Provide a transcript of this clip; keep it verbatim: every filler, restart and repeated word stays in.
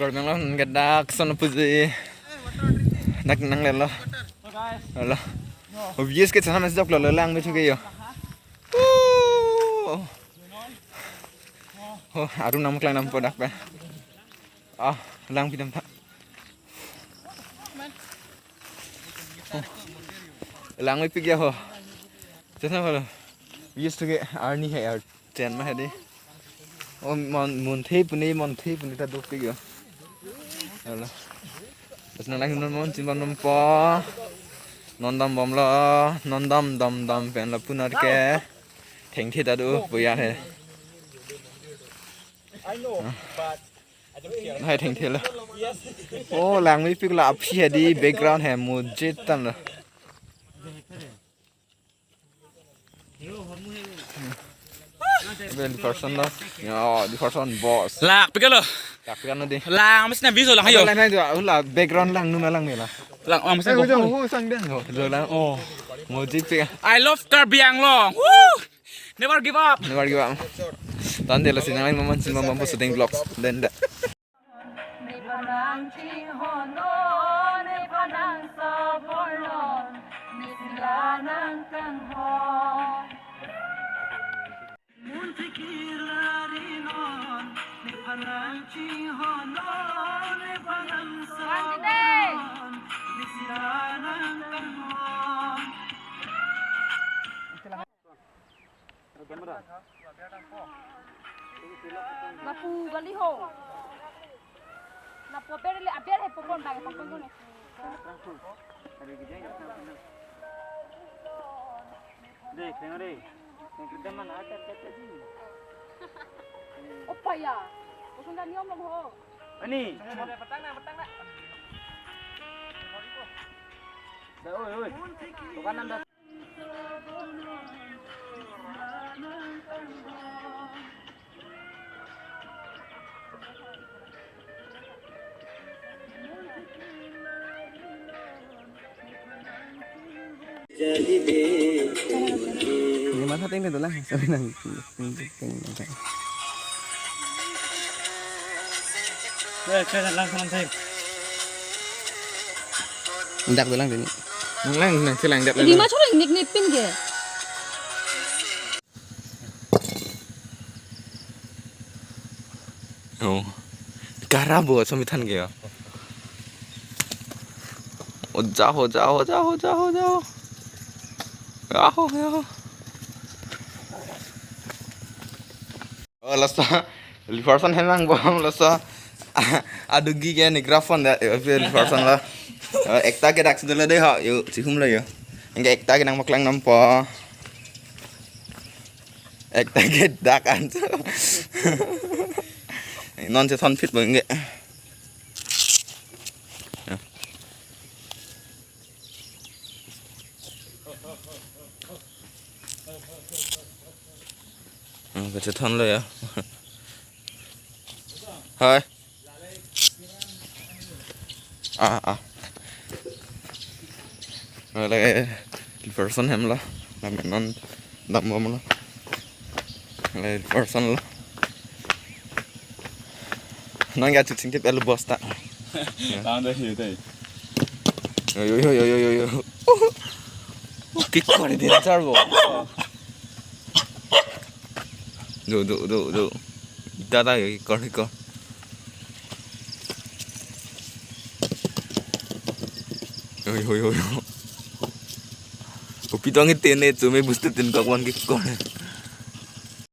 Karbi Anglong ke dak son puji. Dak nanglelo. Halo. Obvious ke chana mes dok lo lang me thuke yo. Oh. Oh, arum nangpaklang nangpo dak pen. Ah, lang pidam ta. Oh. Lang mepik ya ho. Chana halo. Obvious thuke arni hai ar. Chen ma hedi. Oh, mon, monthe puni, monthe puni ta dopik yo. Halo. Terus nang lang non mon, chimbang nompo. Non dambomlo, non dam, dam, dam pen lapu nar ke. Thengthe ta do, puya he. Hai thengthe lo. Oh, lang mepik la aphi hedi background he mujit tan lo. Pen person lo. Yo, di person boss. Lak pikir lo. Lak pikir lo di. Lang mesti na biso lang ayo. Lang ayo, ula background lang nuna lang mela. Lang, lang mesti. Eh, ujung, oh, sang deng. Oh, do lang. Oh, mujit pik. I love Karbi Anglong. Woo! Never give up. Never give up. Tande la sinang maman sin maman po shooting vlogs. Then da. Lapu bali ho. Lapu aber le aber he popon bang popon ko ne. Dei, keng dei. Keng kita mana ada kata di. Opa ya. Bosun dan niom long ho. Ani. Petang na, petang na. Dah, oi, oi. Bukan anda. Ini masa ting itu lah, sabi nang ting ting ting. Eh, saya lang lang ting. Indak bilang dini. Nang lang nang silang indak. Di lang. Macam ini nipin ke? Oh. Kara bo sami than ke ya. Oja, oja, oja, oja, oja. Yaho, yaho. Oh, laso. Liverson henang bom laso. Adugi ke ni grafon da. Yo, Liverson la. Oh, ekta ke dak sudah dei ha. Yo, sihum lo yo. Enggak ekta ke nangpaklang nampo. Ekta ke dak an. Non se thon phit bang ke. Ya. Hmm, ke se thon lo ya. Hai. Ah, ah. Lale Liverson hem lo. Lame non dambom lo. Lale Liverson lo. Non ya chuching tip el bosta. Tang da hiu dei. Yo, yo, yo. Kikor di char bo. Do, do, do, do. Ita ta kikor, kikor. Oi, oi, oi, oi. Kopi tong ite ne chume bustu tin kok wan kikor.